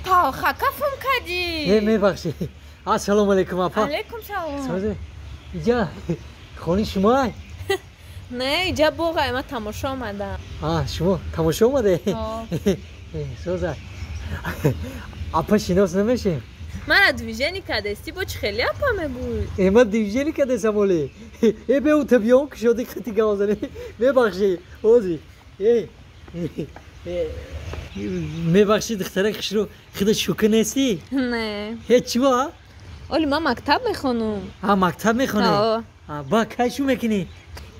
Талха кафм кардӣ. Мебахшӣ. Ассалому алайкум апа. Алайкум салом. Иҷа хони шумо? Не, иҷа боғай, ман тамошо омадам. Шумо тамошо омаде? Соза. Апа шинос намешем? Мара движение кардести, бо чӣ хеле апа мегӯй? Ман движение кардесам оле. Бе табиён кушоди қати гавзане. Мебахшӣ, ози. Мебахшӣ духтарак хушрӯ, худа шӯка нестӣ? Не. Ҳеҷ чӣ ба? Оли ман мактаб мехонам. Мактаб мехонӣ? Ба кай шу мекунӣ?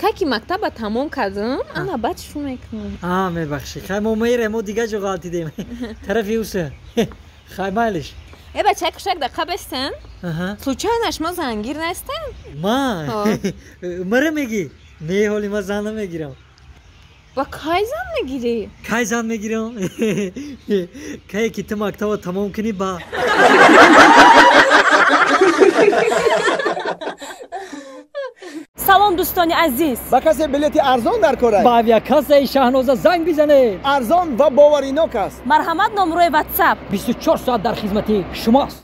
Кай ки мактаба тамом кардам, ана баъд шу мекунам. Мебахшӣ. Хай мо мерем, мо дигар ҷо ғалтидем. Тарафи уса. Хай майлиш. Бачаи кушак дақиқа бестен? Случайно шумо зангир нестен? Ман? Мара мегӣ? Не, ҳоли ман зан намегирам. Ба кай зан мегирӣ? Кай зан мегирам? Кае ки ту мактаба тамом кунӣ ба. Салом дӯстони азиз. Ба касе билети арзон дар кор аст? Ба авиакассаи Шаҳноза занг бизанед. Арзон ва боваринок аст. Марҳамат, номрои WhatsApp. 24 соат дар хизмати шумост.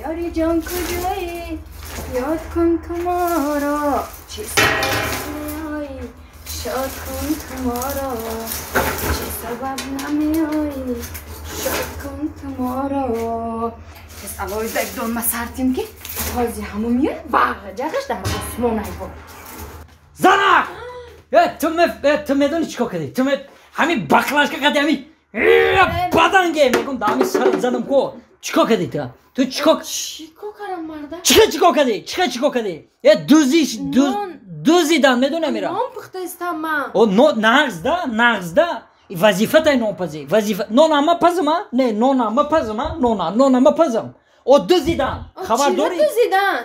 Ёри ҷон куҷоӣ? Ёд кун ту моро. Чӣ сабаб намеоӣ? Шод кун ту моро. Чӣ сабаб намеоӣ? Шод кун ту моро. Алои дагдон масартим ки ҳози ҳамун миёд вағ ҷағаш дар осмон айбо. Зана! Ту медони чӣ кор кардӣ? Ту ҳамин баклажка кардӣ, ҳамин баданге мегум да ҳамин сарат задам ко. Чӣ кор кардӣ ту? Ту чӣ кор? Чӣ кор кардам марда? Чӣ кор кардӣ? Чӣ кор кардӣ? Дузи дузидан медонам ира. Нон пухтаистам ман. О нағзда, нағзда. Вазифатай нонпазӣ. Вазифа нона ма пазма? Не, нона ма пазма? Нона, нона ма пазам. О дузидан. Хабар дорӣ? Чира дузидан?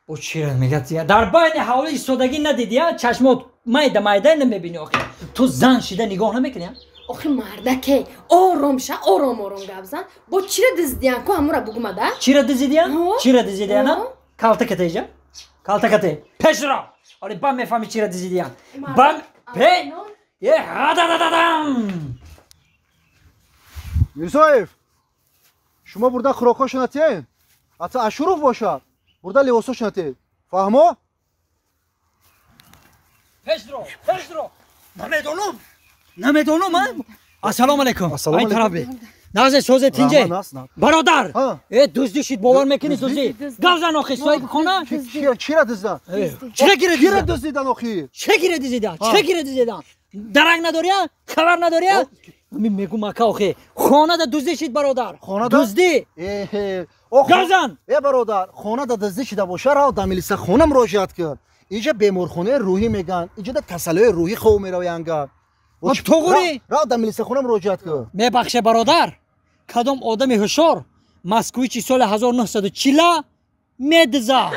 О чира мегӯяд? Дар байни ҳавлӣ истодагӣ надидӣ, чашмот майда майда намебинӣ охи. Ту зан шида нигоҳ намекунӣ? Охи мардаке, ором ша, ором ором гап зан. Бо чира дуздиян ку ҳамура бугумада? Чира дуздиян? Чира дуздиян? Калта катеҷа? Калта кате. Пешро. Оли ба мефаҳми чира дуздиян. Ба пе Е-ха-да-да-да-дам! Мирзоев, шумо бурда хӯрокҳошона тиен? Ҳатто Ашуров бошад, бурда либосҳошона тиед. Фаҳмо? Пешро, пешро. Намедонам. Намедонам, а? Ассалому алайкум. Ай тараф бе. Нағзе созе тинҷе. Бародар, дуздӣ шид, бовар мекунӣ дуздӣ? Гап зан охи, соҳиби хона? Чира дуздан? Чира гира дуздан? Дуздидан охи? Чира гира дуздидан? Чира гира дуздидан? Дарак надорӣ, хабар надорӣ? Ҳамин мегум ака охи, хонада дуздӣ шид бародар. Дуздӣ. Гап зан. Бародар, хонада дуздӣ шида боша, рав да милисахона муроҷиат кун. Инҷа беморхонаи рӯҳӣ мегӯянд, инҷа да касалиҳои рӯҳӣ хов меравянд. Туғрӣ? Рав да милисахона муроҷиат кун. Мебахше бародар, кадом одами ҳушёр Москвичи соли 1940 медза.